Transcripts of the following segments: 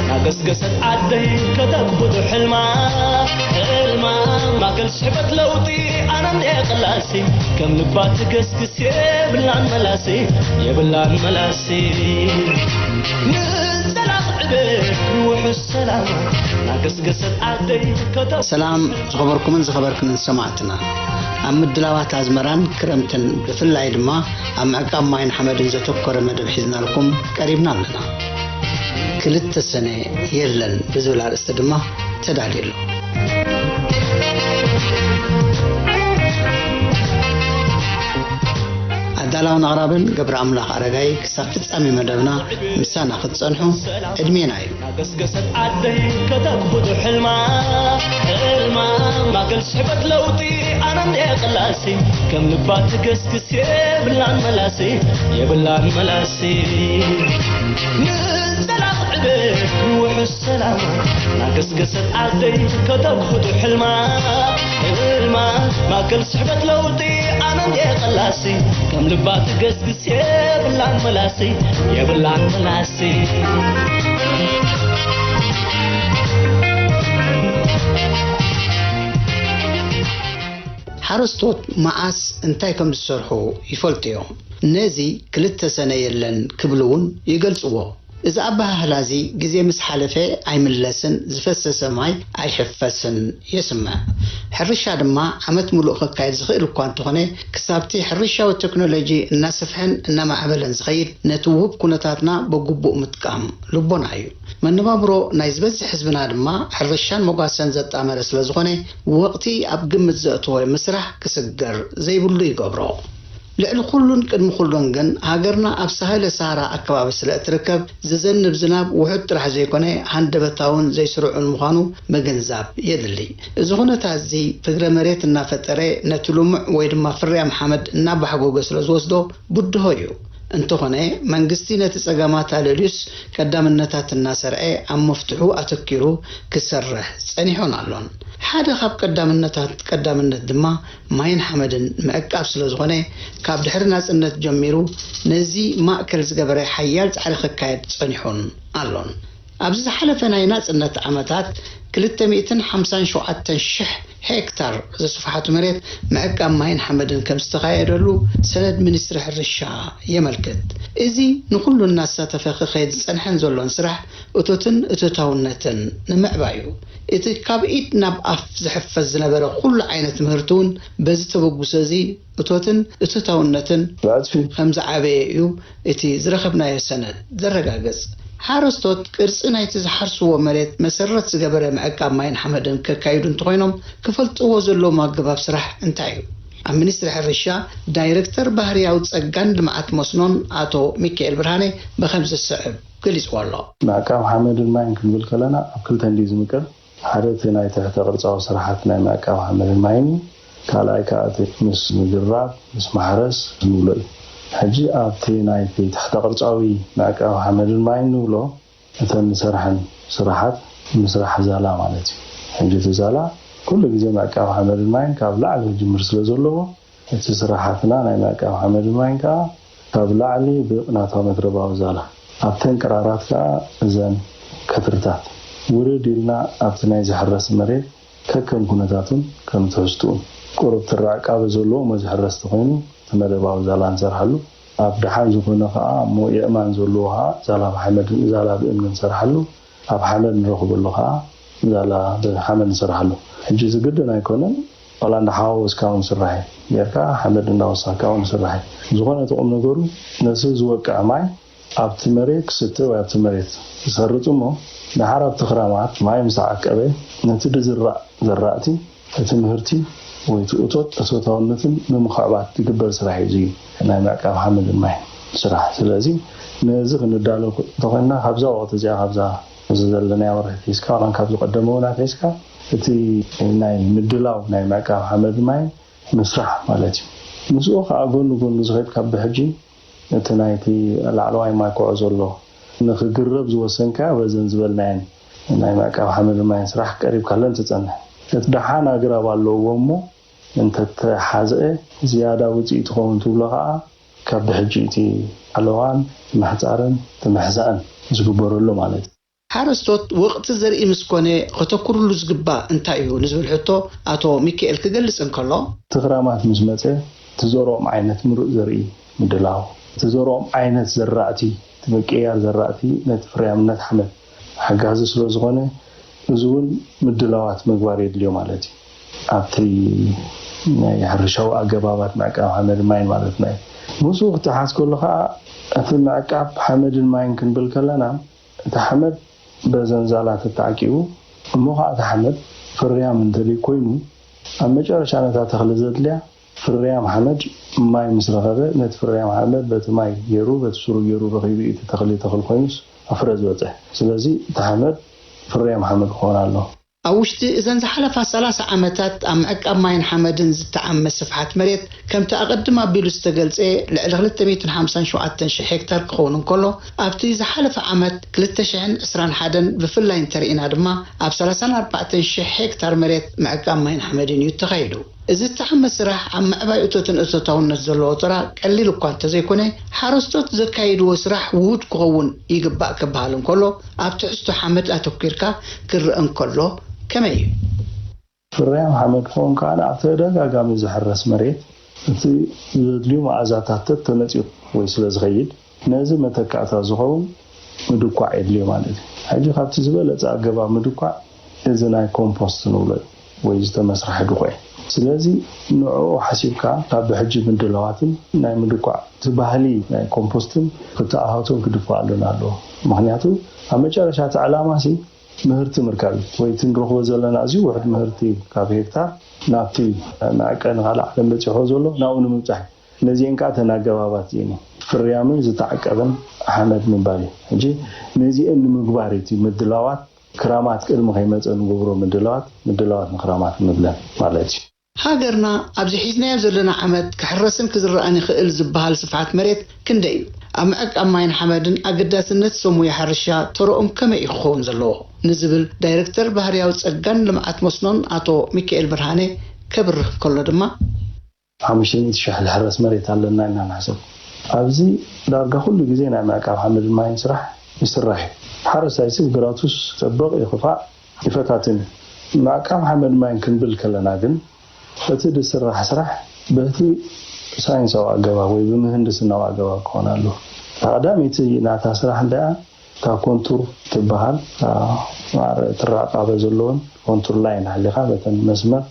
ናገስገሰት ዓደይ ከተግብዶ ሕልማ፣ ሕልማ ማእከል ስሕበት ለውጢ ኣነ እንድየ ቀላሲ። ከም ልባ ትገስግስ የብላን መላሲ፣ የብላን መላሲ። ንዘላቕ ዕቤት ንውሑስ ሰላም ናገስገሰት ዓደይ ከተግብዶ ሰላም ዝኸበርኩምን ዝኸበርክንን ሰማዕትና፣ ኣብ ምድላዋት ኣዝመራን ክረምትን ብፍላይ ድማ ኣብ ምዕቃብ ማይን ሓመድን ዘተኮረ መደብ ሒዝናልኩም ቀሪብና ኣለና። ክልተ ሰነ የለን ብዝብል ኣርእስቲ ድማ ተዳልዩ ኣሎ። ኣዳላውን ኣቕራብን ገብረ ኣምላኽ ኣረጋይ። ክሳብ ፍጻሜ መደብና ምሳና ክትጸንሑ ዕድሜና እዩ። ናገስገሰት ዓደይ ከተግብዶ ሕልማ፣ ሕልማ ማእከል ስሕበት ለውጢ ኣነ እንድየ ቀላሲ። ከም ልባ ትገስግስ የብላን መላሲ፣ የብላን መላሲ። ንዘላቕ ዕቤት ንውሑስ ሰላም ናገስገሰት ዓደይ ከተግብዶ ሕልማ፣ ሕልማ ማእከል ስሕበት ለውጢ ኣነ እንድየ ቀላሲ። ከም ልባ ትገስግስ የብላን መላሲ፣ የብላን መላሲ። ሓረስቶት መዓስ እንታይ ከም ዝሰርሑ ይፈልጡ እዮም። ነዚ ክልተ ሰነ የለን ክብሉ እውን ይገልጽዎ። እዚ ኣበሃህላ እዚ ግዜ ምስ ሓለፈ ኣይምለስን፣ ዝፈሰሰ ማይ ኣይሕፈስን የስምዕ። ሕርሻ ድማ ዓመት ሙሉእ ከካየድ ዝኽእል እኳ እንተኾነ፣ ክሳብቲ ሕርሻዊ ቴክኖሎጂ እናሰፍሐን እናማዕበለን ዝኸይድ፣ ነቲ ውሁብ ኩነታትና ብግቡእ ምጥቃም ልቦና እዩ። መነባብሮ ናይ ዝበዝሕ ህዝብና ድማ ሕርሻን መጓሰን ዘጣመረ ስለ ዝኾነ፣ ወቕቲ ኣብ ግምት ዘእተወ ምስራሕ ክስገር ዘይብሉ ይገብሮ። ልዕሊ ኩሉን ቅድሚ ኩሉን ግን፣ ሃገርና ኣብ ሳህለ ሰሃራ ኣከባቢ ስለ እትርከብ፣ ዝዘንብ ዝናብ ውሑድ ጥራሕ ዘይኮነ፣ ሃንደበታውን ዘይስሩዕን ምዃኑ ምግንዛብ የድሊ። እዚ ኩነታት እዚ፣ ፍግረ መሬት እናፈጠረ፣ ነቲ ልሙዕ ወይ ድማ ፍርያም ሓመድ እናባሕጎገ ስለ ዝወስዶ፣ ብድሆ እዩ። እንተኾነ፣ መንግስቲ ነቲ ጸገማት ኣለልዩስ፣ ቀዳምነታት እናሰርዐ፣ ኣብ መፍትሑ ኣተኪሩ ክሰርሕ ጸኒሑን ኣሎን። ሓደ ካብ ቀዳምነታት ቀዳምነት ድማ ማይን ሓመድን ምዕቃብ ስለ ዝኾነ፣ ካብ ድሕሪ ናጽነት ጀሚሩ ነዚ ማእከል ዝገበረ ሓያል ጻዕሪ ክካየድ ጸኒሑን ኣሎን። ኣብዚ ዝሓለፈ ናይ ናጽነት ዓመታት ክልተ ሚእትን ሓምሳን ሸውዓተን ሽሕ ሄክታር ዝስፍሓቱ መሬት ምዕቃብ ማይን ሓመድን ከም ዝተኻየደሉ ሰነድ ሚኒስትሪ ሕርሻ የመልክት። እዚ ንኹሉ እናሳተፈ ክኸይድ ዝጸንሐን ዘሎን ስራሕ እቶትን እቶታውነትን ንምዕባዩ፣ እቲ ካብ ኢድ ናብ ኣፍ ዝሕፈስ ዝነበረ ኩሉ ዓይነት ምህርቲ እውን በዚ ተበግሶ እዚ እቶትን እቶታውነትን ብዕጽፊ ከም ዝዓበየ እዩ እቲ ዝረኸብናዮ ሰነድ ዘረጋግጽ። ሓረስቶት ቅርጺ ናይቲ ዝሓርስዎ መሬት መሰረት ዝገበረ ምዕቃብ ማይን ሓመድን ከካይዱ እንተኾይኖም፣ ክፈልጥዎ ዘለዎም ኣገባብ ስራሕ እንታይ እዩ? ኣብ ሚኒስትሪ ሕርሻ ዳይረክተር ባህርያዊ ጸጋን ልምዓት መስኖን ኣቶ ሚካኤል ብርሃነ ብኸምዚ ዝስዕብ ገሊጽዎ ኣሎ። ምዕቃብ ሓመድን ማይን ክንብል ከለና ኣብ ክልተ እንድዩ ዝምቀል። ሓደ እቲ ናይ ትሕተ ቅርጻዊ ስራሓት ናይ ምዕቃብ ሓመድን ማይን እዩ። ካልኣይ ከኣ እቲ ምስ ምድራብ፣ ምስ ማሕረስ ንብሎ እዩ። ሕጂ ኣብቲ ናይቲ ትሕተ ቅርጻዊ ምዕቃብ ሓመድን ማይን ንብሎ፣ እተን ንሰርሐን ስራሓት ምስራሕ ዛላ ማለት እዩ። ሕጂ እቲ ዛላ ኩሉ ግዜ ምዕቃብ ሓመድን ማይን ካብ ላዕሊ ክጅምር ስለ ዘለዎ፣ እቲ ስራሓትና ናይ ምዕቃብ ሓመድን ማይን ከኣ ካብ ላዕሊ ብናታዊ መትረባዊ ዛላ፣ ኣብተን ቅራራት ከኣ እዘን ከትርታት ውርድ ኢልና ኣብቲ ናይ ዝሕረስ መሬት ከከም ኩነታቱን ከም ትሕዝትኡን፣ ቁሩብ ትሪ ዕቃበ ዘለዎ እሞ ዝሕረስ ተኾይኑ እቲ መደባዊ ዛላ ንሰርሓሉ። ኣብ ደሓን ዝኾነ ከኣ እሞ የእማን ዘለዎ ከኣ ዛላ ብሓመድን ዛላ ብእምንን ንሰርሓሉ። ኣብ ሓመድ ንረኽበሉ ከኣ ዛላ ብሓመድ ንሰርሓሉ። ሕጂ እዚ ግድን ኣይኮነን፣ ዋላ እንዳሓዋወስካ እውን ዝስራሕ እዩ። ጌርካ ሓመድ እንዳወሰኽካ እውን ዝስራሕ እዩ። ዝኾነ እቲ ቁም ነገሩ ነቲ ዝወቅዕ ማይ ኣብቲ መሬት ክስተ ወይ ኣብቲ መሬት ዝሰርጥ እሞ፣ ደሓር ኣብቲ ክራማት ማይ ምስ ተዓቀበ፣ ነቲ ድዝራእ ዘራእቲ፣ እቲ ምህርቲ ወይ እቲ እቶት፣ እቶታውነትን ንምኽዕባት ዝግበር ስራሕ እዩ። እዚ ናይ ምዕቃብ ሓመድን ማይን ስራሕ። ስለዚ ነዚ ክንዳሎ እንተኾይንና፣ ካብዛ ወቕቲ እዚኣ፣ ካብዛ እዚ ዘለናያ ወርሒ ሒዝካ፣ ዋላ ካብ ዝቐደመ እውን ኣትሒዝካ፣ እቲ ናይ ምድላው ናይ ምዕቃብ ሓመድን ማይን ምስራሕ ማለት እዩ። ምስኡ ከዓ ጎኒ ጎኒ ዝኸይድ ካብ ብሕጂ እቲ ናይቲ ላዕለዋይ ማይ ኮዖ ዘሎ ንክግረብ ዝወሰንካዮ በዘን ዝበልናየን ናይ ምዕቃብ ሓመድን ማይን ስራሕ ቀሪብካለን ትጸንሕ። እቲ ደሓን ኣግራብ ኣለዎ እሞ እንተተሓዝአ ዝያዳ ውፅኢት ይኸውን ትብሎ ከዓ ካብ ብሕጂ እቲ ዓለዋን እቲ ምሕፃርን እቲ ምሕዛእን ዝግበረሉ ማለት እዩ። ሓረስቶት ወቕቲ ዘርኢ ምስ ኮነ ከተኩርሉ ዝግባእ እንታይ እዩ ንዝብል ሕቶ ኣቶ ሚካኤል ክገልጽ እንከሎ፣ እቲ ክራማት ምስ መጸ፣ እቲ ዘርኦም ዓይነት ምሩእ ዘርኢ ምድላው፣ እቲ ዘርኦም ዓይነት ዘራእቲ፣ እቲ ምቅያር ዘራእቲ ነቲ ፍርያምነት ሓመድ ሓጋዚ ስለ ዝኾነ፣ እዚ እውን ምድላዋት ምግባር የድልዮ ማለት እዩ። ኣብቲ ናይ ሕርሻዊ ኣገባባት ምዕቃብ ሓመድን ማይን ማለትና እዩ። ምስኡ ክትሓዝ ከሎ ኸዓ፣ እቲ ምዕቃብ ሓመድን ማይን ክንብል ከለና፣ እቲ ሓመድ በዘን ዛላት ተዓቂቡ፣ እሞ ኸዓ እቲ ሓመድ ፍርያም እንተደይ ኮይኑ፣ ኣብ መጨረሻ ነታ ተኽሊ ዘድልያ ፍርያም ሓመድ ማይ ምስ ረኸበ፣ ነቲ ፍርያም ሓመድ በቲ ማይ ገይሩ፣ በቲ ስሩ ገይሩ ረኺቡ እዩ እቲ ተኽሊ ተኽሊ ኮይኑስ ኣብ ፍረ ዝበጽሕ። ስለዚ እቲ ሓመድ ፍርያም ሓመድ ክኾን ኣለዎ። ኣብ ውሽጢ እዘን ዝሓለፋ ሰላሳ ዓመታት ኣብ ምዕቃብ ማይን ሓመድን ዝተዓመ ስፍሓት መሬት ከምቲ ኣቐድም ኣቢሉ ዝተገልጸ ልዕሊ ክልተ ሚእትን ሓምሳን ሸውዓተን ሽሕ ሄክታር ክኸውን እንከሎ፣ ኣብቲ ዝሓለፈ ዓመት ክልተ ሽሕን ዕስራን ሓደን ብፍላይ እንተርኢና ድማ ኣብ ሰላሳን ኣርባዕተን ሽሕ ሄክታር መሬት ምዕቃብ ማይን ሓመድን እዩ ተኻይዱ። እዚ ዝተዓመ ስራሕ ኣብ ምዕባይ እቶትን እቶታውነት ዘለዎ ጥራ ቀሊል እኳ እንተዘይኮነ፣ ሓረስቶት ዘካይድዎ ስራሕ ውሁድ ክኸውን ይግባእ ክበሃል እንከሎ፣ ኣብ ትሕዝቶ ሓመድ ኣተኲርካ ክረአ እንከሎ ከመይ እዩ? ፍርያም ሓመድ ክኸውን ከኣ ኣብ ተደጋጋሚ ዝሕረስ መሬት እቲ ዘድልዩ መኣዛታት ተነጺሩ ወይ ስለ ዝኸይድ፣ ነዚ መተካእታ ዝኸውን ምድኳዕ የድልዮ ማለት እዩ። ሕጂ ካብቲ ዝበለጸ ኣገባብ ምድኳዕ እዚ ናይ ኮምፖስት ንብሎ እዩ፣ ወይ ዝተመስርሐ ድኾ እዩ። ስለዚ ንዕኡ ሓሲብካ ካብ ብሕጂ ምድላዋትን ናይ ምድኳዕ እቲ ባህሊ ናይ ኮምፖስትን ክትኣታቶን ክድፋኣሉን ኣለዎ። ምኽንያቱ ኣብ መጨረሻ እቲ ዕላማሲ ምህርቲ ምርካብ እዩ። ወይ እቲ ንረኽቦ ዘለና ኣዝዩ ውሑድ ምህርቲ ካብ ሄክታር ናብቲ መዐቀኒ ካልእ ዓለም በጺሖ ዘሎ ናብኡ ንምብጻሕ እዩ። ነዚአን ከኣ እተን ኣገባባት እዚአን እዩ። ፍርያምን ዝተዓቀበን ሓመድ ምባል እዩ። ሕጂ ነዚአን ንምግባር እዩ እቲ ምድላዋት ክራማት ቅድሚ ከይመጸ ንገብሮ ምድላዋት፣ ምድላዋት ንክራማት ንብለን ማለት እዩ። ሃገርና ኣብዚ ሒዝናዮ ዘለና ዓመት ክሕረስን ክዝረእን ይኽእል ዝበሃል ስፍሓት መሬት ክንደይ እዩ? ኣብ ምዕቃብ ማይን ሓመድን ኣገዳስነት ሰብ ሞያ ሕርሻ ተረኦም ከመይ እዩ ክኸውን ዘለዎ? ንዝብል ዳይረክተር ባህርያዊ ጸጋን ልምዓት መስኖን ኣቶ ሚካኤል ብርሃነ ከብርህ ከሎ ድማ፣ ሓሙሽተ ሚእቲ ሽሕ ዝሕረስ መሬት ኣለና ኢና ንሕሰብ። ኣብዚ ዳርጋ ኩሉ ግዜ ናይ ምዕቃብ ሓመድን ማይን ስራሕ ይስራሕ እዩ። ሓረስታይ ሲ ግራቱስ ይጠብቕ ይኽፋእ ይፈታትን እዩ። ምዕቃብ ሓመድን ማይን ክንብል ከለና ግን እቲ ዝስራሕ ስራሕ በቲ ሳይንሳዊ ኣገባብ ወይ ብምህንድስናዊ ኣገባብ ክኾን ኣለዎ። እታ ቀዳመይቲ ናታ ስራሕ እንዲኣ እታ ኮንቱር ትበሃል፣ እታ ማዕረ እቲ ርዕቃበ ዘለዎን ኮንቱር ላይን ሓሊኻ በተን መስመር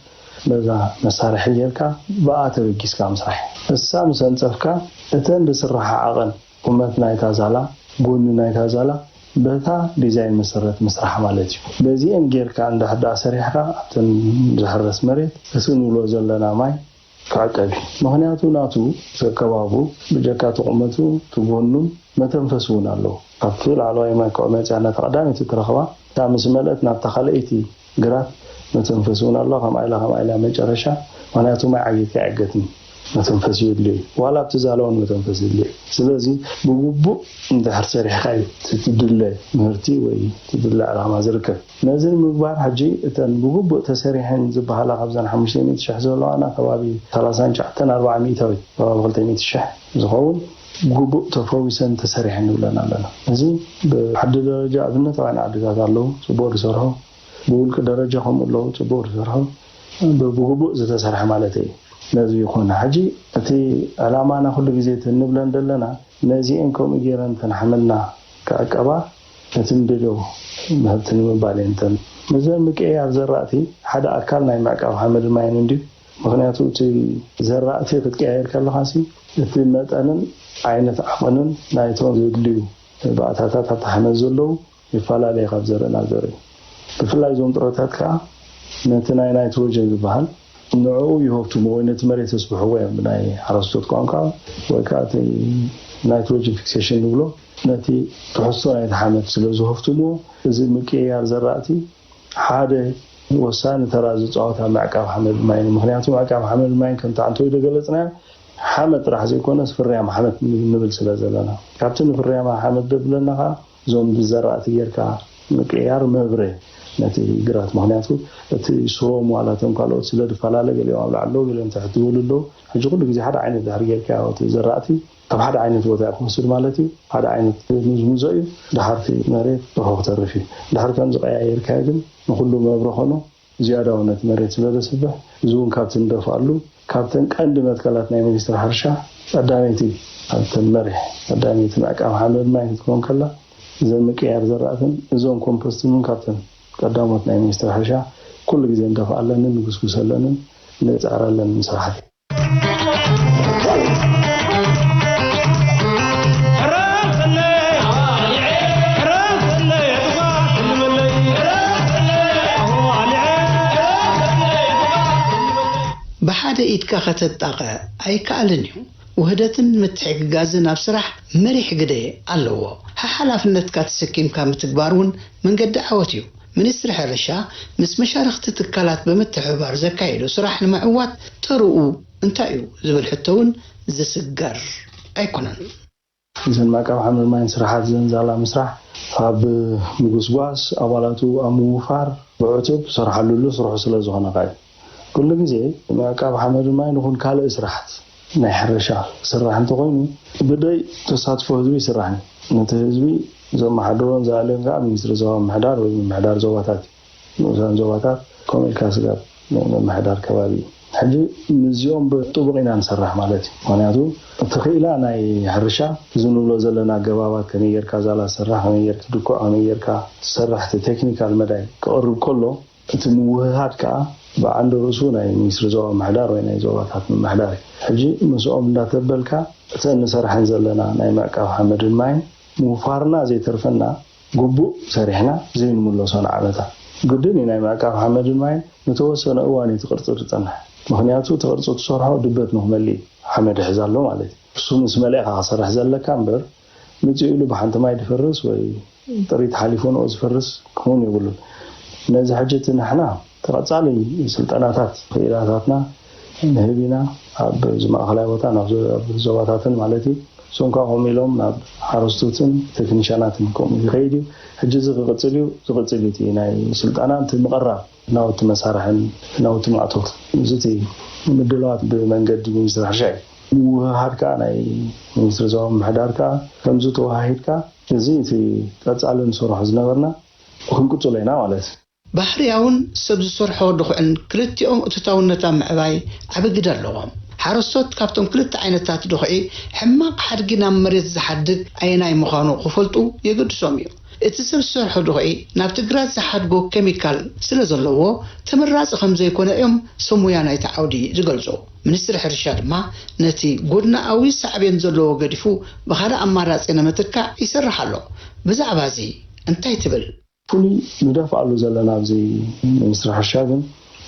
በዛ መሳርሒ ጌርካ ብኣ ተበጊስካ ምስራሕ። እሳ ምስ ኣንጸፍካ እተን ዝስራሓ ዓቐን ቁመት ናይታ ዛላ፣ ጎኒ ናይታ ዛላ በታ ዲዛይን መሰረት ምስራሕ ማለት እዩ። በዚአን ጌርካ እንድሕር ደኣ ሰሪሕካ ኣብተን ዝሕረስ መሬት እቲ ንብሎ ዘለና ማይ ክዕቀብ እዩ። ምኽንያቱ ናቱ ዘከባቡ ብጀካ እቲ ቁመቱ እቲ ጎኑን መተንፈሲ እውን ኣለዎ። ካብቲ ላዕለዋይ ማይ ክዑ መፅያ ናታ ቀዳመይቲ ትረኽባ እታ ምስ መልአት ናብታ ካልኣይቲ ግራት መተንፈሲ እውን ኣለዋ። ከምኣ ኢላ ከምኣ ኢላ መጨረሻ ምኽንያቱ ማይ ዓጊትካ ኣይዕገትን መተንፈሲ የድልዮ እዩ። ዋላ ኣብቲ ዛላ እውን መተንፈሲ የድልዮ እዩ። ስለዚ ብግቡእ እንድሕር ሰሪሕካ እዩ እቲ ትድለ ምህርቲ ወይ ትድለ ዕላማ ዝርከብ። ነዚ ንምግባር ሕጂ እተን ብግቡእ ተሰሪሐን ዝበሃላ ካብዘን ሓሙሽተ ሚእቲ ሽሕ ዘለዋና ከባቢ ሰላሳን ትሽዓተን ኣርባዓ ሚእታዊት ከባቢ ክልተ ሚእቲ ሽሕ ዝኸውን ግቡእ ተፈዊሰን ተሰሪሐን ንብለን ኣለና። እዚ ብዓዲ ደረጃ ኣብነታውያን ዓድታት ኣለዉ፣ ጽቡቕ ዝሰርሑ፣ ብውልቂ ደረጃ ከምኡ ኣለዉ፣ ጽቡቕ ዝሰርሑ፣ ብ-፣ ብግቡእ ዝተሰርሐ ማለት እዩ። ነዚ ይኹን ሕጂ እቲ ዕላማና ኩሉ ግዜ እቲ እንብለን ዘለና ነዚአን ከምኡ ገይረን እተን ሓመድና ክዕቀባ ነቲ ንደልዮ ምህርቲ ንምባል እየን። እተን ነዘን ምቅይያር ዘራእቲ ሓደ ኣካል ናይ ምዕቃብ ሓመድን ማይን እንድዩ። ምኽንያቱ እቲ ዘራእቲ ክትቀያየር ከለኻሲ እቲ መጠንን ዓይነት ዓቐንን ናይቶም ዘድልዩ ባእታታት ኣብቲ ሓመድ ዘለዉ ይፈላለየ ካብ ዘርኢ ናብ ዘርኢ። ብፍላይ እዞም ጥረታት ከኣ ነቲ ናይ ናይትሮጀን ዝበሃል ንዕኡ ይሀብትምዎ ወይ ነቲ መሬት የስብሕዎ እዮም ብናይ ሓረስቶት ቋንቋ፣ ወይ ከኣ እቲ ናይትሮጅን ፊክሴሽን ንብሎ ነቲ ትሕዝቶ ናይቲ ሓመድ ስለ ዝሀብትምዎ፣ እዚ ምቅይያር ዘራእቲ ሓደ ወሳኒ ተራ ዝጻወት ኣብ ምዕቃብ ሓመድ ማይን። ምኽንያቱ ምዕቃብ ሓመድ ማይን ከምቲ ኣንቶይ ዝገለጽናዮ ሓመድ ጥራሕ ዘይኮነስ ፍርያም ሓመድ ንብል ስለ ዘለና፣ ካብቲ ንፍርያማ ሓመድ ደብለና ከኣ እዞም ብዘራእቲ ጌርካ ምቅያር መብረ ነቲ ግራት፣ ምኽንያቱ እቲ ስሮም ዋላ እቶም ካልኦት ስለ ዝፈላለ፣ ገሊኦም ኣብ ላዕሊ ኣለዉ፣ ገሊኦም ትሕት ዝበሉ ኣለዉ። ሕጂ ኩሉ ግዜ ሓደ ዓይነት ድሕሪ ጌርካዮ እቲ ዘራእቲ፣ እቲ ኣብ ሓደ ዓይነት ቦታ እዩ ክወስድ ማለት እዩ። ሓደ ዓይነት ምዝምዞ እዩ። ድሓርቲ መሬት ብርሆ ክተርፍ እዩ። ድሕር ከም ዝቀያየርካዮ ግን ንኩሉ መብረኸኖ ዝያዳው ነቲ መሬት ስለ ዘስብሕ፣ እዚ እውን ካብቲ ንደፍኣሉ፣ ካብተን ቀንዲ መትከላት ናይ ሚኒስትሪ ሕርሻ ቀዳመይቲ፣ ኣብተን መሪሕ ቀዳመይቲ ምዕቃብ ሓመድ ማይ ክትከውን ከላ፣ እዘን ምቅያር ዘራእትን እዞን ኮምፖስትን እውን ካብተን ቀዳሞት ናይ ሚኒስትሪ ሕርሻ ኩሉ ግዜ ንደፍኣለንን ንጉስጉሰለንን ንፅዕረለንን ስራሕቲ። ብሓደ ኢድካ ከተጣቐ ኣይከኣልን እዩ። ውህደትን ምትሕግጋዝን ኣብ ስራሕ መሪሕ ግደ ኣለዎ። ሓሓላፍነትካ ተሰኪምካ ምትግባር እውን መንገዲ ዓወት እዩ። ሚኒስትሪ ሕርሻ ምስ መሻርኽቲ ትካላት ብምትሕብባር ዘካየዶ ስራሕ ንምዕዋት ተርኡ እንታይ እዩ ዝብል ሕቶ እውን ዝስገር ኣይኮነን። እዘን ማዕቀብ ሓመድ ማይን ስራሓት ዘንዛላ ምስራሕ ካብ ምጉስጓስ ኣባላቱ ኣብ ምውፋር ብዕቱብ ሰርሓሉሉ ስርሑ ስለ ዝኾነ እዩ። ኩሉ ግዜ ምዕቃብ ሓመድ ማይ ንኹን ካልእ ስራሕት ናይ ሕርሻ ስራሕ እንተኾይኑ ብደይ ተሳትፎ ህዝቢ ይስራሕ እዩ። ነቲ ህዝቢ ዘመሓድሮን ዘኣልዮን ከዓ ሚኒስትሪ ዞባ ምምሕዳር ወይ ምምሕዳር ዞባታት እዩ። ንኡሳን ዞባታት ከምኡ ኢልካ ስጋብ ናይ ምምሕዳር ከባቢ እዩ። ሕጂ ምስዚኦም ብጥቡቕ ኢና ንሰርሕ ማለት እዩ። ምክንያቱ እቲ ክኢላ ናይ ሕርሻ እዚ ንብሎ ዘለና ኣገባባት ከመይ ጌርካ ዛላ ትሰርሕ፣ ከመይ ጌርካ ትድኩዕ፣ ከመይ ጌርካ ትሰርሕ እቲ ቴክኒካል መዳይ ክቕርብ ከሎ እቲ ምውህሃድ ከኣ ብዓንዲ ርእሱ ናይ ሚኒስትሪ ዞባ ምምሕዳር ወይ ናይ ዞባታት ምምሕዳር እዩ። ሕጂ ምስኦም እንዳተበልካ እተን ንሰርሐን ዘለና ናይ ምዕቃብ ሓመድን ማይን ምውፋርና ዘይተርፈና ግቡእ ሰሪሕና ዘይንምለሶ ንዓመታ። ግድን እዩ ናይ ምዕቃብ ሓመድን ማይን ንተወሰነ እዋን እዩ እቲ ቅርጺ ዝጸንሕ። ምኽንያቱ እቲ ቅርጺ ትሰርሖ ድበት ንኽመልእ እዩ። ሓመድ ይሕዝ ኣሎ ማለት እዩ። እሱ ምስ መሊእኻ ክሰርሕ ዘለካ እምበር ምጽእ ኢሉ ብሓንቲ ማይ ድፈርስ ወይ ጥሪት ሓሊፉ ንኡ ዝፈርስ ክኸውን የብሉን። ነዚ ሕጂ እቲ ንሕና ተቐጻሊ ስልጠናታት ክኢላታትና ንህብ ኢና ኣብ እዚ ማእኸላይ ቦታ ናብ ዞ- ኣብ ዞባታትን ማለት እዩ። እሶም ከዓ ከምኡ ኢሎም ናብ ሓረስቶትን ቴክኒሻናትን ከምኡ ይኸይድ እዩ። ሕጂ እዚ ክቕጽል እዩ ዝቕጽል እዩ እቲ ናይ ስልጠና እቲ ምቕራብ ናውቲ መሳርሕን ናውቲ ማእቶት እዚ እቲ ምድላዋት ብመንገዲ ሚኒስትሪ ሕርሻ እዩ። ምውህሃድ ከዓ ናይ ሚኒስትሪ ዞባ ምምሕዳር ከዓ ከምዚ ተወሃሂድካ እዚ እቲ ቀፃሊ ንሰርሖ ዝነበርና ክንቅፅሎ ኢና ማለት እዩ። ባህርያውን ሰብ ዝሰርሖ ድኹዕን ክልቲኦም እቶታውነት ኣብ ምዕባይ ዓቢ ግደ ኣለዎም። ሓረስቶት ካብቶም ክልተ ዓይነታት ድኹዒ ሕማቕ ሓድጊ ናብ መሬት ዝሓድግ ኣየናይ ምዃኑ ክፈልጡ የገድሶም እዩ። እቲ ሰብ ዝሰርሖ ድኹዒ ናብቲ ግራት ዝሓድጎ ኬሚካል ስለ ዘለዎ ተመራጺ ከም ዘይኮነ እዮም ሰብ ሙያ ናይቲ ዓውዲ ዝገልጹ። ሚኒስትሪ ሕርሻ ድማ ነቲ ጎድናኣዊ ሳዕቤን ዘለዎ ገዲፉ ብኻልእ ኣማራጺ ንምትካእ ይሰርሕ ኣሎ። ብዛዕባ እዚ እንታይ ትብል? ፍሉይ ንደፍኣሉ ዘለና ኣብዚ ሚኒስትሪ ሕርሻ ግን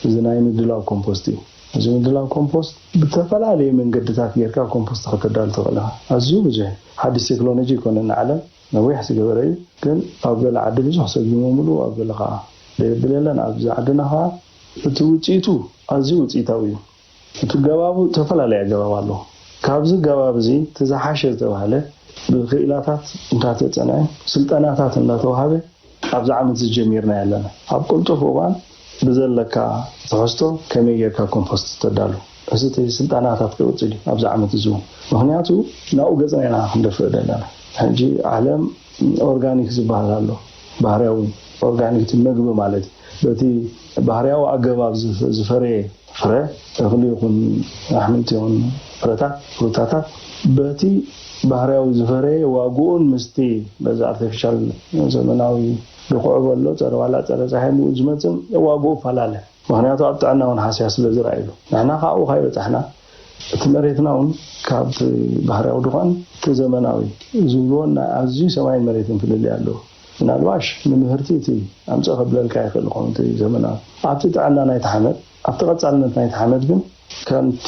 እዚ ናይ ምድላው ኮምፖስት እዩ። እዚ ምድላው ኮምፖስት ብተፈላለየ መንገድታት ጌርካ ኮምፖስት ከተዳሉ ትኽእል ኢኻ። ኣዝዩ ብዙሕ ሓድሽ ቴክኖሎጂ ኣይኮነን ንዓለም ነዊሕ ዝገበረ እዩ። ግን ኣብ ገለ ዓዲ ብዙሕ ሰጊሞምሉ ኣብ ገለ ከዓ ደየብል የለን። ኣብዚ ዓድና ከዓ እቲ ውፅኢቱ ኣዝዩ ውፅኢታዊ እዩ። እቲ ገባቡ ዝተፈላለየ ኣገባብ ኣለዎ። ካብዚ ገባብ እዚ እቲ ዝሓሸ ዝተባህለ ብክኢላታት እንዳተፀንዐ ስልጠናታት እንዳተዋሃበ ኣብዚ ዓመት እዚ ጀሚርና ኣለና። ኣብ ቅልጡፍ እዋን ብዘለካ ትሕዝቶ ከመይ ጌርካ ኮምፖስት ተዳሉ። እዚ እቲ ስልጠናታት ክቕፅል እዩ ኣብዚ ዓመት እዚ እውን። ምክንያቱ ናብኡ ገፅና ኢና ክንደፍእ ዘለና። ሕጂ ዓለም ኦርጋኒክ ዝበሃል ኣሎ። ባህርያዊ ኦርጋኒክ እቲ መግቢ ማለት እዩ። በቲ ባህርያዊ ኣገባብ ዝፈረየ ፍረ እኽሊ ይኹን ኣሕምልቲ ይኹን ፍረታት ፍሩታታት በቲ ባህርያዊ ዝፈረየ ዋግኡን ምስቲ በዚ ኣርቲፊሻል ዘመናዊ ድኩዕ በሎ ፀረ ዋላ ፀረ ፀሓይ ምኡ ዝመፅን ዋግኡ ፈላለ። ምክንያቱ ኣብ ጥዕና እውን ሃስያ ስለ ዝረኣይሉ ንሕና ካብኡ ካይበፃሕና እቲ መሬትና እውን ካብቲ ባህርያዊ ድኳን እቲ ዘመናዊ ዝብልዎን ናይ ኣዝዩ ሰማይን መሬትን ፍልልይ ኣለዎ። ምናልባሽ ንምህርቲ እቲ ኣምፀ ከብለልካ ይኽእል ይኸውን እቲ ዘመናዊ ኣብቲ ጥዕና ናይቲ ሓመድ ኣብቲ ቀፃልነት ናይቲ ሓመድ ግን ከምቲ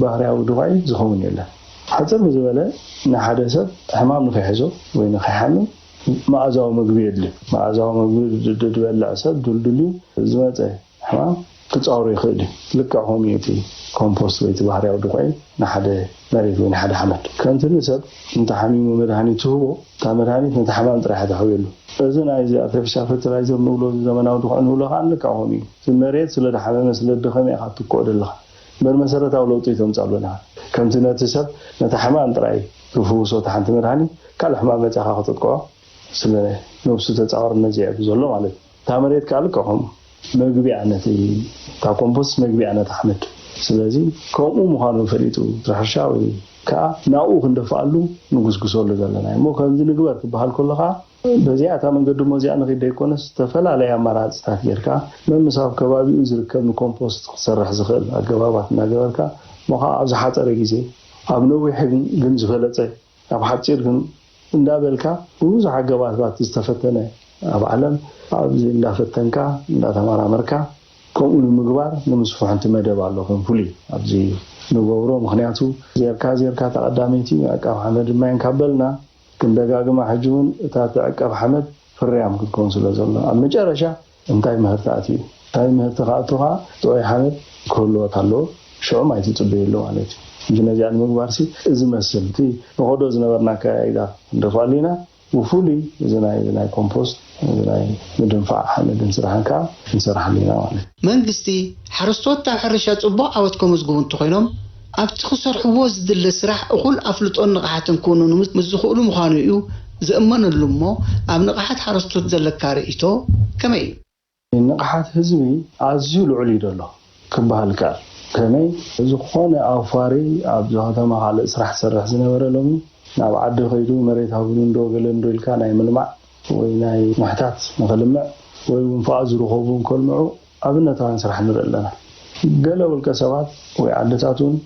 ባህርያዊ ድኳይ ዝኸውን የለን። ሕፅር ብዝበለ ንሓደ ሰብ ሕማም ንኸይሕዞ ወይ ንኸይሓምም መኣዛዊ ምግቢ የድልዩ። መኣዛዊ ምግቢ ድበልዕ ሰብ ድልድልዩ ዝመፀ ሕማም ክፃወሮ ይኽእል እዩ። ልክዕ ከምኡ እዩ እቲ ኮምፖስት ወይ እቲ ባህርያዊ ድኾዒ ንሓደ መሬት ወይ ንሓደ ሓመድ። ከምቲ ንሰብ እንተሓሚሙ መድሃኒት ትህቦ እታ መድሃኒት ነቲ ሓማም ጥራይ እያ ተሕውየሉ። እዚ ናይዚ ኣርቲፊሻል ፈርቲላይዘር ንብሎ እዚ ዘመናዊ ድኾዒ ንብሎ ከዓ ልክዕ ከምኡ እዩ። እቲ መሬት ስለ ድሓመመ ስለ ድደኸመ ኢኻ ትኮኦ ደለኻ። እምበር መሰረታዊ ለውጢ ኣይተምፅኣሉን ኢኻ። ከምቲ ነቲ ሰብ ነቲ ሕማም ጥራይ ዝፍውሶ እቲ ሓንቲ መድሃኒ ካልእ ሕማም መፂኻ ክጥጥቅዖ ስለ ነብሱ ተፃወርነት ዝዕብ ዘሎ ማለት እዩ። እታ መሬት ከዓ ልክዕኹም መግቢያ ነቲ እታ ኮምፖስት መግቢያ ነቲ ሓመድ። ስለዚ ከምኡ ምዃኑ ፈሊጡ እቲ ሕርሻ ወይ ከዓ ናብኡ ክንደፍኣሉ ንጉስጉሰሉ ዘለና እሞ ከምዚ ንግበር ክበሃል ከሎ ከዓ በዚኣ እታ መንገዲ እሞ እዚኣ ንኺድ ዘይኮነስ ዝተፈላለየ ኣማራፅታት ጌርካ መምሳብ ከባቢኡ ዝርከብ ንኮምፖስት ክሰርሕ ዝኽእል ኣገባባት እናገበርካ እሞ ከዓ ኣብ ዝሓፀረ ግዜ ኣብ ነዊሕ ግን ዝበለፀ ኣብ ሓፂር ግን እንዳበልካ ብብዙሕ ኣገባባት ዝተፈተነ ኣብ ዓለም ኣብዚ እንዳፈተንካ እንዳተመራመርካ ከምኡ ንምግባር ንምስፍሑ ሓንቲ መደብ ኣሎ ከም ፍሉይ ኣብዚ ንገብሮ ምክንያቱ ዜርካ ዜርካ ተቐዳመይቲ ዕቃብ ሓመድ ማይን ካብ በልና ክንደጋግማ ሕጂ እውን እታ ትዕቀብ ሓመድ ፍርያም ክትከውን ስለ ዘሎ ኣብ መጨረሻ እንታይ ምህርቲ ኣትዩ እንታይ ምህርቲ ክኣቱ ከዓ ጥዑይ ሓመድ ክህልወካ ኣለዎ ሽዑ ማይ ትፅበየሉ ማለት እዩ እንጂ ነዚኣ ንምግባር ሲ እዚ መስል እቲ ንኸዶ ዝነበርና ኣካያይዳ ክንደፍኣሉ ኢና ብፍሉይ እዚ ናይ ናይ ኮምፖስት እዚ ናይ ምድንፋዕ ሓመድን ስራሕን ከዓ ክንሰርሓሉ ኢና ማለት እዩ። መንግስቲ ሓረስቶት ኣብ ሕርሻ ፅቡቕ ዓወት ከመዝግቡ እንተኾይኖም ኣብቲ ክሰርሕዎ ዝድለ ስራሕ እኹል ኣፍልጦን ንቕሓትን ክውንኑ ምስ ዝኽእሉ ምዃኑ እዩ ዝእመነሉ እሞ ኣብ ንቕሓት ሓረስቶት ዘለካ ርእይቶ ከመይ እዩ? ንቕሓት ህዝቢ ኣዝዩ ልዑል እዩ ዘሎ ክበሃል ይከኣል። ከመይ ዝኾነ ኣውፋሪ ኣብዛ ከተማ ካልእ ስራሕ ዝሰርሕ ዝነበረ ሎሚ ናብ ዓዲ ከይዱ መሬት ሃቡኒ እንዶ ገለ እንዶ ኢልካ ናይ ምልማዕ ወይ ናይ ምሕታት ንኽልምዕ ወይ እውን ፍቓድ ዝረኸቡ እንከልምዑ ኣብነታውያን ስራሕ ንርኢ ኣለና። ገለ ውልቀ ሰባት ወይ ዓድታት እውን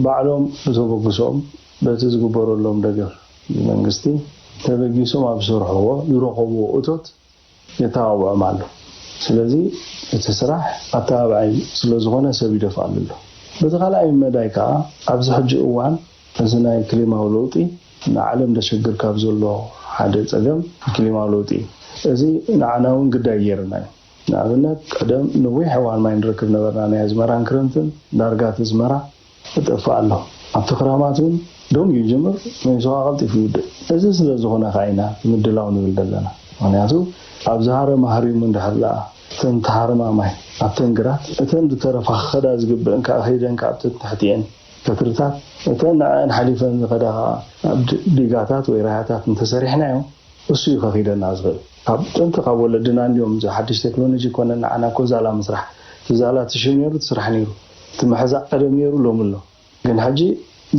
ባዕሎም ብተበግሶኦም በቲ ዝግበረሎም ደገፍ ብመንግስቲ ተበጊሶም ኣብ ዝሰርሕዎ ዝረኸብዎ እቶት የተባብዖም ኣሎ። ስለዚ እቲ ስራሕ ኣተባባዒ ስለዝኾነ ሰብ ይደፍኣሉ ኣሎ። በቲ ካልኣይ መዳይ ከዓ ኣብዚ ሕጂ እዋን እዚ ናይ ክሊማዊ ለውጢ ንዓለም ደሸግር ካብ ዘሎ ሓደ ፀገም ክሊማዊ ለውጢ እዩ። እዚ ንዓና እውን ግዳይ ገይርና እዩ። ንኣብነት ቀደም ነዊሕ እዋን ማይ ንረክብ ነበርና ናይ ኣዝመራን ክረምትን ዳርጋ እቲ ኣዝመራ ይጠፍእ ኣሎ። ኣብቲ ክራማት እውን ደንጉዩ ይጅምር፣ መሊሱ ከዓ ቀልጢፉ ይውድእ። እዚ ስለ ዝኾነ ከዓ ኢና እቲ ምድላው ንብል ዘለና። ምኽንያቱ ኣብ ዝሃረማ ሃሪሙ እንድሕር ደኣ እተን ተሃርማ ማይ ኣብተን ግራት፣ እተን ዝተረፋ ክኸዳ ዝግብእን ከዓ ከይደን ከዓ ኣብተን ትሕቲኤን ከትርታት፣ እተን ንዐኣን ሓሊፈን ዝኸዳ ከዓ ኣብ ዲጋታት ወይ ራያታት እንተሰሪሕናዮ እሱ እዩ ከኺደና ዝኽእል። ካብ ጥንቲ ካብ ወለድና እንዲዮም እዚ ሓድሽ ቴክኖሎጂ ይኮነን ንዓና እኮ ዛላ ምስራሕ እቲ ዛላ እቲ ሽም ነይሩ እቲ ስራሕ ነይሩ እቲ ምሕዛእ ቀደም ነይሩ ሎሚ ኣሎ ግን ሕጂ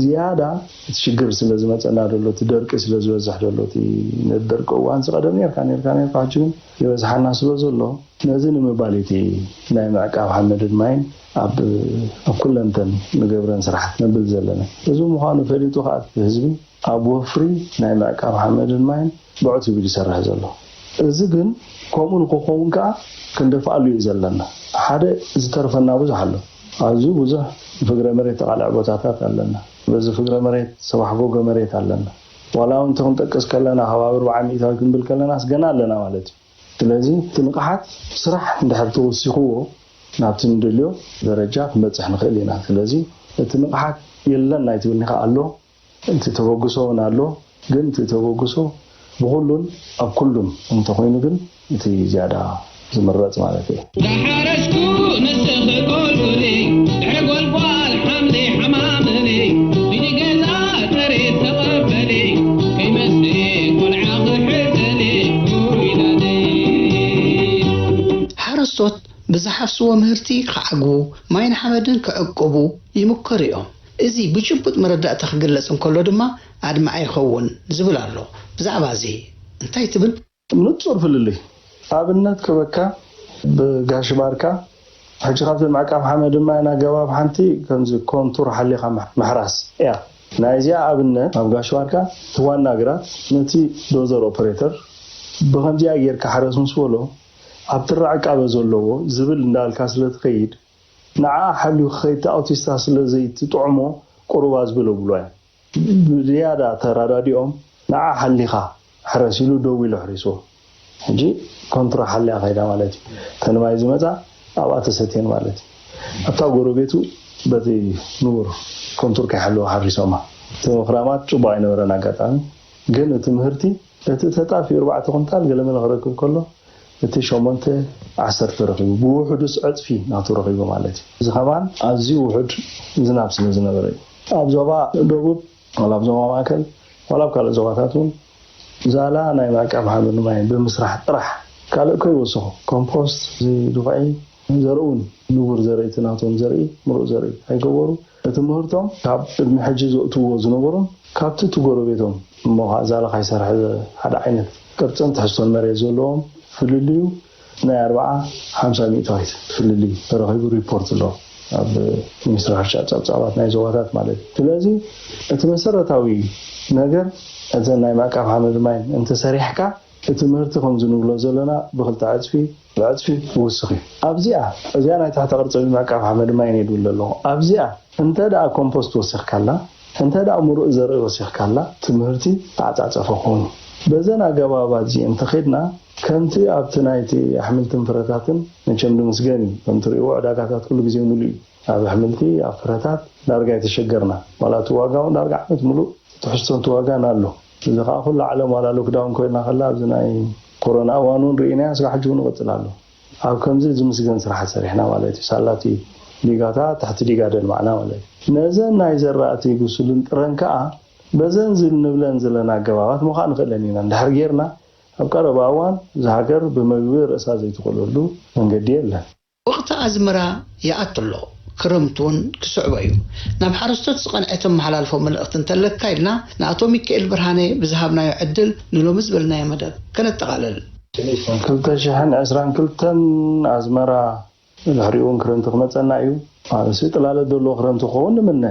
ዝያዳ እቲ ሽግር ስለ ዝመፀና ዘሎ እቲ ደርቂ ስለ ዝበዝሕ ዘሎ እቲ ነቲ ደርቂ እዋን እዚ ቀደም ነርካ ነርካ ነርካ ሕጂ ግን ይበዝሓና ስለ ዘሎ ነዚ ንምባል እቲ ናይ ምዕቃብ ሓመድን ማይን ኣብ ኣብ ኩለንተን ንገብረን ስራሕቲ ነብል ዘለና እዚ ምዃኑ ፈሊጡ ከዓ እቲ ህዝቢ ኣብ ወፍሪ ናይ ምዕቃብ ሓመድን ማይን ብዕቱብ እዩ ዝሰርሕ ዘሎ። እዚ ግን ከምኡ ንክኸውን ከኣ ክንደፍኣሉ እዩ ዘለና። ሓደ ዝተርፈና ብዙሕ ኣሎ። ኣዝዩ ብዙሕ ብፍግረ መሬት ተቓልዕ ቦታታት ኣለና። በዚ ፍግረ መሬት ሰባሕ ጎጎ መሬት ኣለና። ዋላ እውን እቲ ክንጠቅስ ከለና ከባቢ ኣርብዓ ሚእታዊት ክንብል ከለናስ ገና ኣለና ማለት እዩ። ስለዚ እቲ ንቕሓት ስራሕ እንድሕር ተወሲኽዎ ናብቲ ንደልዮ ደረጃ ክንበፅሕ ንኽእል ኢና። ስለዚ እቲ ንቕሓት የለን ኣይትብልኒ ከኣ ኣሎ። እቲ ተበግሶ እውን ኣሎ ግን እቲ ተበግሶ ብኹሉን ኣብ ኩሉን እንተኾይኑ ግን እቲ ዝያዳ ዝምረፅ ማለት እየ። ዳሓረስኩ ንስኺ ጎልጉሊ ድሕሪ ጎልጓል ሓምሊ ሓማምሊ ሂዲ ገዛ ጥሪት ተቐበሊ ከይመፅእ ቆልዓ ክሕዘሊ ጉይላሊ። ሓረስቶት ብዝሓፍስዎ ምህርቲ ክዓግቡ ማይን ሓመድን ክዕቅቡ ይምከሩ እዮም። እዚ ብጭቡጥ መረዳእታ ክግለጽ እንከሎ ድማ ኣድማዒ ይኸውን ዝብል ኣሎ። ብዛዕባ እዚ እንታይ ትብል? ንጹር ፍልልይ ኣብነት ክበካ ብጋሽ ባርካ ሕጂ ካብቲ ምዕቃብ ሓመድ ማይ ኣገባብ ሓንቲ ከምዚ ኮንቱር ሓሊኻ ምሕራስ እያ። ናይዚኣ ኣብነት ኣብ ጋሽ ባርካ እቲ ዋና ግራት ነቲ ዶዘር ኦፕሬተር ብኸምዚኣ ጌርካ ሕረስ ምስ በሎ ኣብቲ ራዕቃበ ዘለዎ ዝብል እንዳልካ ስለ ትኸይድ ንዓኣ ሓልዩ ክኸይድ እቲ ኣውቲስታ ስለ ዘይትጥዕሞ ቁሩብ ኣዝብል ኣብሎ እያ። ብዝያዳ ተራዳዲኦም ንዓ ሓሊኻ ሕረስ ኢሉ ደው ኢሉ ኣሕሪስዎ። ሕጂ ኮንትራ ሓልያ ከይዳ ማለት እዩ። እተን ማይ ዝመጻ ኣብኣ ተሰትየን ማለት እዩ። ኣብታ ጎረቤቱ በቲ ንቡር ኮንቱር ከይሓለወ ሓሪሶማ። እቲ ምኽራማት ጽቡቕ ኣይነበረን ኣጋጣሚ ግን እቲ ምህርቲ እቲ ተጣፊኡ ኣርባዕተ ኩንታል ገለመለ ክረክብ ከሎ እቲ ሸሞንተ ዓሰርተ ረኺቡ ብውሑዱስ ዕፅፊ ናቱ ረኺቡ ማለት እዩ። እዚ ከማን ኣዝዩ ውሑድ ዝናብ ስለ ዝነበረ እዩ። ኣብ ዞባ ደቡብ ዋላ ኣብ ዞባ ማእከል ዋላ ኣብ ካልእ ዞባታት እውን ዛላ ናይ ምዕቃብ ሓመድ ማይ ብምስራሕ ጥራሕ፣ ካልእ ከይወሰኹ፣ ኮምፖስት፣ እዚ ድኹዒ ዘርእውን ንቡር ዘርእቲ ናቶም ዘርኢ፣ ምሩእ ዘርኢ ኣይገበሩ። እቲ ምህርቶም ካብ ቅድሚ ሕጂ ዘእትዎ ዝነበሩን ካብቲ እቲ ጎረቤቶም እሞ ኸዓ ዛላ ካይሰርሐ ሓደ ዓይነት ቅርጽን ትሕዝቶን መሬት ዘለዎም ፍልልዩ ናይ ኣርብዓ ሓምሳ ሚእታዊት ፍልልይ ተረኺቡ ሪፖርት ኣሎ ኣብ ሚኒስትሪ ሕርሻ ጸብጻባት ናይ ዞባታት ማለት እዩ። ስለዚ እቲ መሰረታዊ ነገር እቲ ናይ ምዕቃብ ሓመድ ማይ እንተሰሪሕካ እቲ ምህርቲ ከምዚ ንብሎ ዘለና ብኽልተ ዕጽፊ ብዕጽፊ ክውስኽ እዩ። ኣብዚኣ እዚኣ ናይ ትሕተ ቅርጺ ምዕቃብ ሓመድ ማይ እየ ድብል ኣለኹ። ኣብዚኣ እንተ ደኣ ኮምፖስት ወሲኽካላ፣ እንተ ደኣ ምሩእ ዘርኢ ወሲኽካላ፣ እቲ ምህርቲ ተዓጻጸፈ ክኸውን እዩ። በዘን ኣገባባት እዚአን እንተኸድና፣ ከምቲ ኣብቲ ናይቲ ኣሕምልትን ፍረታትን መቸም ድምስገን እዩ። ከም ትርእይዎ ዕዳጋታት ኩሉ ግዜ ሙሉእ እዩ። ኣብ ኣሕምልቲ፣ ኣብ ፍረታት ዳርጋ ኣይተሸገርና። ዋላ እቲ ዋጋ እውን ዳርጋ ዓመት ሙሉእ ትሕዝቶ እቲ ዋጋን ኣሎ። እዚ ኸዓ ኩሉ ዓለም ዋላ ሎክዳውን ኮይና ከላ ኣብዚ ናይ ኮሮና እዋን እውን ርኢናዮ፣ ስጋዕ ሕጂ እውን ይቕጽል ኣሎ። ኣብ ከምዚ ዝምስገን ስራሕ ሰሪሕና ማለት እዩ። ሳላቲ ዲጋታት ትሕቲ ዲጋ ደልማዕና ማለት እዩ። ነዘን ናይ ዘራእቲ ብሱልን ጥረን ከኣ በዘን ዝንብለን ዘለና ኣገባባት ምዃእ ንኽእለን ኢና። እንድሕር ጌርና ኣብ ቀረባ እዋን እዛ ሃገር ብመግቢ ርእሳ ዘይትኽእለሉ መንገዲ የለን። ወቕቲ ኣዝመራ ይኣቱ ኣሎ፣ ክረምቲ እውን ክስዕቦ እዩ። ናብ ሓረስቶት ዝቐንዐ ተመሓላልፎ መልእኽቲ እንተለካ ኢልና ንኣቶ ሚካኤል ብርሃነ ብዝሃብናዮ ዕድል ንሎሚ ዝበልናዮ መደብ ከነጠቓልል። ክልተ ሽሕን ዕስራን ክልተን ኣዝመራ ድሕሪኡ እውን ክረምቲ ክመጸና እዩ። ማለትሲ ጥላለት ዘለዎ ክረምቲ ክኸውን ንምነ።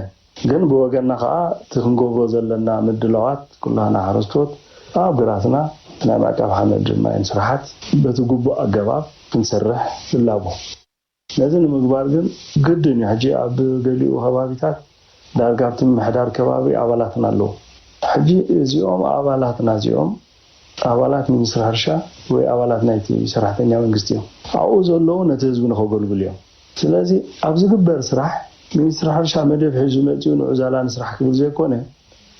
ግን ብወገንና ከኣ እቲ ክንገብሮ ዘለና ምድላዋት ኩላህና ሓረስቶት ኣብ ግራትና ናይ ምዕቃብ ሓመድ ማይን ስራሓት በቲ ግቡእ ኣገባብ ክንሰርሕ ንላቦ። ነዚ ንምግባር ግን ግድን እዩ። ሕጂ ኣብ ገሊኡ ከባቢታት ዳርጋ ኣብቲ ምምሕዳር ከባቢ ኣባላትና ኣለዉ። ሕጂ እዚኦም ኣባላትና እዚኦም ኣባላት ሚኒስትሪ ሕርሻ ወይ ኣባላት ናይቲ ሰራሕተኛ መንግስቲ እዮም። ኣብኡ ዘለዉ ነቲ ህዝቢ ንኸገልግሉ እዮም። ስለዚ ኣብ ዝግበር ስራሕ ሚኒስትሪ ሕርሻ መደብ ሒዙ መጺኡ ንዑ ዛላ ንስራሕ ክብል ዘይኮነ፣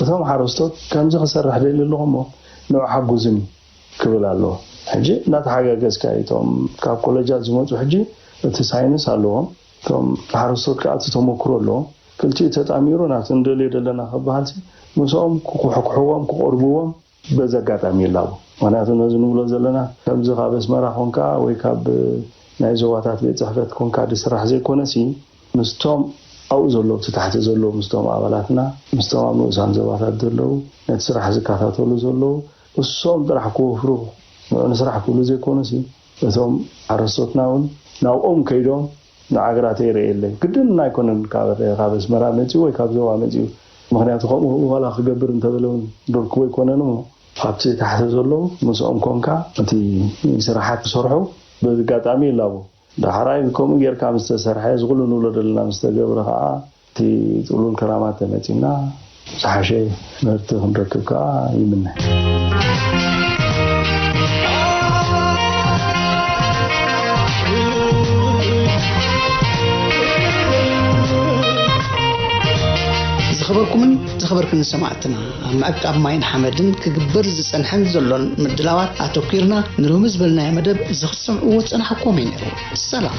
እቶም ሓረስቶት ከምዚ ክሰርሕ ደሊ ኣለኹ እሞ ንዑ ሓጉዝኒ ክብል ኣለዎ። ሕጂ እናተሓጋገዝካ እዩ። እቶም ካብ ኮለጃት ዝመጹ ሕጂ እቲ ሳይንስ ኣለዎም፣ እቶም ሓረስቶት ከዓ እቲ ተመክሮ ኣለዎም። ክልቲኡ ተጣሚሩ ናቱ ንደልዮ ደለና ክበሃልሲ ምስኦም ክኩሕኩሕዎም ክቆርብዎም በዚ ኣጋጣሚ ይላቦ። ምኽንያቱ ነዚ ንብሎ ዘለና ከምዚ ካብ ኣስመራ ኮንካ ወይ ካብ ናይ ዞባታት ቤት ጽሕፈት ኮንካ ዝስራሕ ዘይኮነሲ ምስቶም ኣብኡ ዘለዉ እቲ ታሕቲ ዘለዉ ምስቶም ኣባላትና ምስቶም ኣብ ንኡሳን ዞባታት ዘለዉ ነቲ ስራሕ ዝከታተሉ ዘለዉ እሶም ጥራሕ ክወፍሩ ንዑ ንስራሕ ክብሉ ዘይኮኑሲ እቶም ሓረስቶትና እውን ናብኦም ከይዶም ንዓግራት የርእየለይ ግድን ኣይኮነን ካብ ኣስመራ መፅኡ ወይ ካብ ዞባ መፅኡ ምክንያቱ ከምኡ ዋላ ክገብር እንተበለ እውን ርክቦ ኣይኮነን እሞ ኣብቲ ታሕቲ ዘለዉ ምስኦም ኮንካ እቲ ስራሓት ክሰርሑ በዚ ኣጋጣሚ ይላቦ ዳሕራይ ከምኡ ጌርካ ምስ ተሰርሐ እዚ ኩሉ ንብሎ ዘለና ምስ ተገብረ ከዓ እቲ ጥሉል ክራማት ተመፂና ዝሓሸ ምህርቲ ክንረክብ ከዓ ይምነ። ዝኸበርኩምን ዝኸበርክን ሰማዕትና ኣብ ምዕቃብ ማይን ሓመድን ክግበር ዝጸንሐን ዘሎን ምድላዋት ኣተኲርና ንሎሚ ዝበልናዮ መደብ እዚ ክትሰምዕዎ ዝጸናሕኩም እዩ ነይሩ። ሰላም።